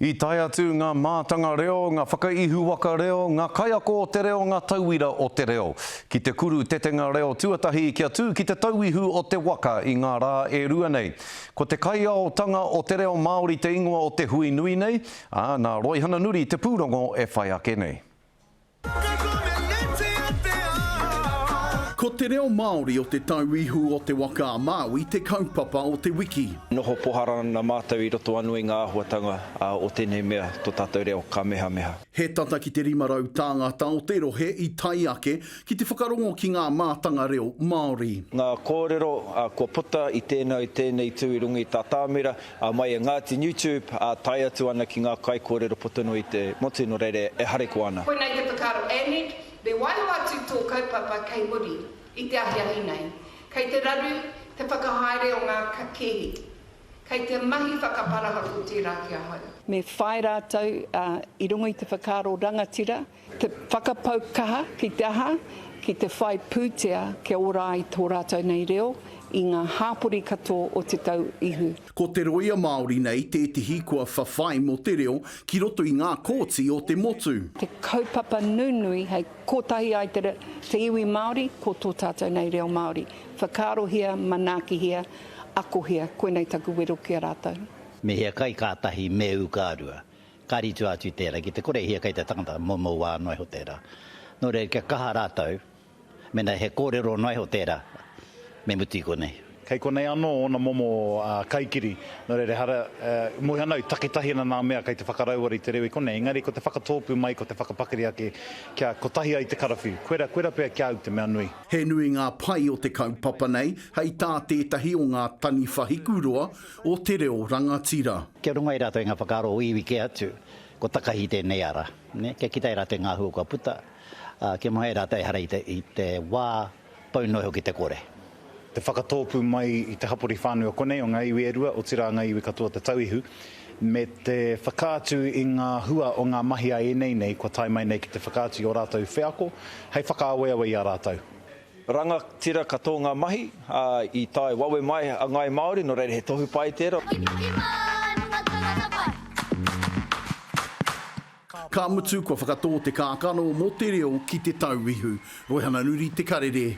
I tae atu ngā mātanga reo, ngā whakaihuwaka reo, ngā kaiako o te reo, ngā tauira o te reo. Ki te kuru tetenga reo tuatahi kia tū ki te tauihu o te waka i ngā rā e rua nei. Ko te kaiaotanga o te reo Māori te ingoa o te hui nui nei, ā, nā Roihana Nuri te pūrongo e whai ake nei. Ko te reo Māori o te Tauihu o Te Waka a Māui te kaupapa o te wiki. Noho pohara ana mātou i roto anō i ngā āhuatanga o tēnei mea, tō tātou reo kamehameha. He tata ki te 500 tāngata o te rohe i tae ake ki te whakarongo ki ngā mātanga reo Māori. Ngā kōrero kua puta i tēnā, i tēnei tū i runga i tā tāmira, Ā, mai e Ngāti Newtube, ā, tae atu ana ki ngā kaikōrero puta noa i te motu, nō reira e harikoa ana. Koinei te whakaaro Annette, me waiho atu tō kaupapa kei muri i te ahiahi nei. Kei te raru te whakahaere o ngā kēhi. Kei te mahi whakaparahako tērā ki ahau. Me whai rātou i runga i te whakaaro rangatira, Te whakapau kaha ki te aha? Ki te whai pūtea kia ora ai tō rātou nei reo i ngā hāpori katoa o Te Tau Ihu. Ko te roia Māori nei tētehi kua whawhai mō te reo ki roto i ngā kōti o te motu. Te kaupapa nunui hei kotahi ai te te iwi Māori ko tō tātou nei reo Māori. Whakaarohia, manaakihia, akohia, koinei taku wero ki a rātou. Me hiakai ka tahi, me ū ka rua. Ka ritua atu tērā, ki te kore e hiakai te tangata, moumou wā noa iho tērā. Nō reira, kia kaha rātou, mēnā he kōrero noa iho tērā, me mutu i konei. Kei konei anō ōna momo kaikiri, nō reira ehara, moe ana au, takitahi ana nā mea kei te whakarauora i te reo i konei, engari ko te whakatōpū mai, ko te whakapakari ake kia kotahi ai te karawhiu. Koira, koira pea ki a au te mea nui. He nui ngā pai o te kaupapa nei, hei tā tētahi o ngā taniwha hikuroa o te reo rangatira. Kia rongo ai rātou i ngā whakaaro o iwi kē atu, kua takahi tēnei ara, nē, kia kite ai rātou i ngā hua kua puta, ā, kia moe ai rātou ehara i te, i te wā pau noa iho ki te kore. Te whakatōpū mai i te hapori whānui o konei, o ngā iwi e rua, otirā ngā iwi katoa o Te Tauihu, me te whakaatu i ngā hua o ngā mahi a ēnei nei kua tae mai nei ki te whakaatu i ō rātou wheako hei whakaaweawe i a rātou. Rangatira katoa ngā mahi, ā, i tae wawe mai a Ngāi Māori, nō reira he tohu pai tērā. Ka mutu, kua whakatō te kākano mō te reo ki Te Tauihu. Roihana Nuri Te Karere.